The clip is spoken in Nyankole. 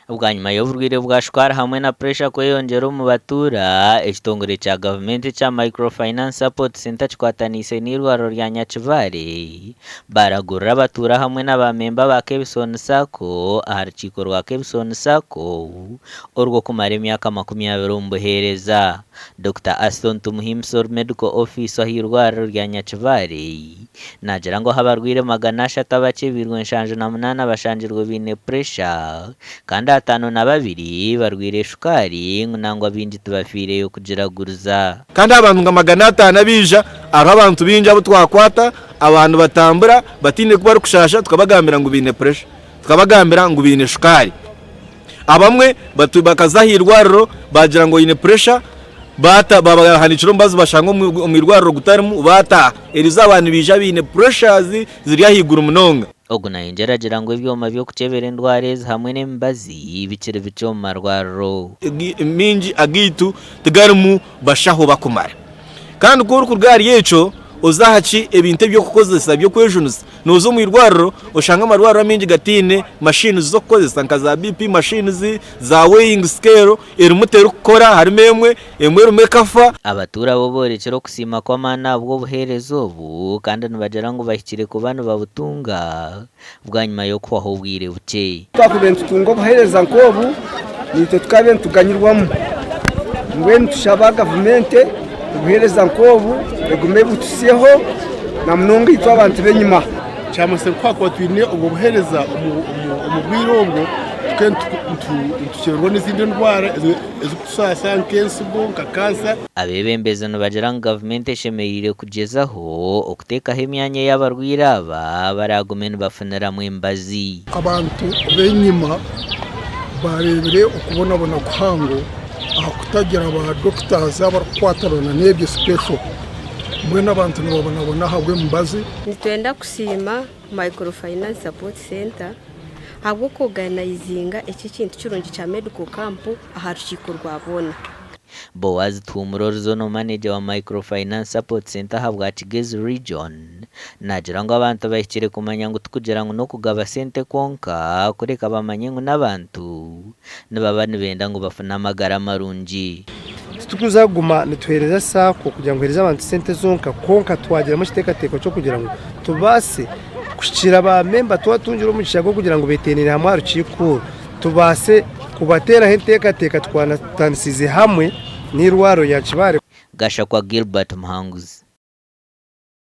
Bwanyima y'oburwaire bwa shukaari hamwe na puresha kweyongyera omu batuura, ekitongore kya gavumenti ekya Micro Finance Support Centre kikwataniise n'eirwariro rya Nyakibale baaragurira abatuura hamwe na ba memba ba Kebisoni Sacco aha rukiiko rwa Kebisoni Sacco orw'okumara emyaka 20 omu buheereza. Dokita Aston Tumuhimbise ori Medical Officer ah'eirwariro rya Nyakibale Naagira ngu ahabarwaire 300 abakyebiirwe 78 bashangirwe baine puresha kandi 52 barwaire shukaari ngu nangwa baingi tibafiireyo kugiraguriza. Kandi abantu nka 500 abaija, hariho abantu baingi abu twakwata, abantu batambura bataine ku barikushaasha tukabagambira ngu baine puresha, tukabagambira ngu baine shukaari. Abamwe bakaza aha irwariro baagira ngu oine puresha, baabahandiikira omubazi bashanga omu irwariro gutarimu baataaha. Eriizooba nibaija baine pressures ziri ahaiguru munonga. Ogu nayongyera agira ngu ebyoma by'okukyebera endwara ezi hamwe n'emibazi bikiri bikye omu marwariro. Maingi agaitu tigarimu bashaho bakumara. Kandi ku orikuruga ahari ekyo oze aha ki ebintu eby'okukozesa by'okwejunisa, nooza omu irwariro oshanga amarwariro amaingi gataine machines z'okukozesa nka za BP machines, za weighing scale erimu terikukora harimu emwe, emwe erimu ekafa. Abatuura bo boorekire okusiima kw'amaani ahabw'obuheereza obu kandi nibagira ngu bahikire kuba nibabutunga bwanyima y'okuhwaho obwire bukye. Twakubaire nitutunga obuheereza nk'obu, naitwe tukabaire nituganyirwamu. Mbwenu nitushaba gavumenti obuheereza nk'obu egume ebutuhitsyeho na munonga itwe abantu b'enyima. Kyamanyisa ngu ku twakuba twine obwo buheereza omu bwire obwo, tukaba nitukyerwa n'ezindi endwara ezirikutusaasa nk'ensigo, nka kansa. Abeebembezi nibagira ngu gavumenti eshemereire kugyezaho okuteekaho emyanya ei abarwaire aba baraagume nibafuniramu emibazi. Abantu b'enyima baareebire okubonabona kuhango aha kutagira ba doctors abarikukwatirana n'ebyo special. Mbwenu abantu nibabonabona ahabw'emibazi. Nitwenda kusiima Micro Finance Support Centre ahabw'oku-organizinga eki ekintu kirungi kya Medical Camp aha rukiiko rwa boona. Boaz Tuhumura ori Zonal Manager wa Micro Finance Support Centre ahabwa Kigezi Region naagira ngu abantu bahikire kumanya ngu tikugira ngu n'okugaba sente kwonka kureka bamanye ngu n'abantu nibaba nibenda ngu bafune amagara marungi. Titurikuza kuguma nituheereza saako kugira ngu eheereze abantu sente zonka kwonka twagiramu ekiteekateeko ky'okugira ngu tubaase kuhikira ba memba twatungire omugisha gw'okugira ngu beeteeraneire hamwe aha rukiiko oru tubaase kubateeraho enteekateeka tukwatanisize hamwe n'eirwariro rya Kibaale. Gashakwa Gilbert Muhanguzi.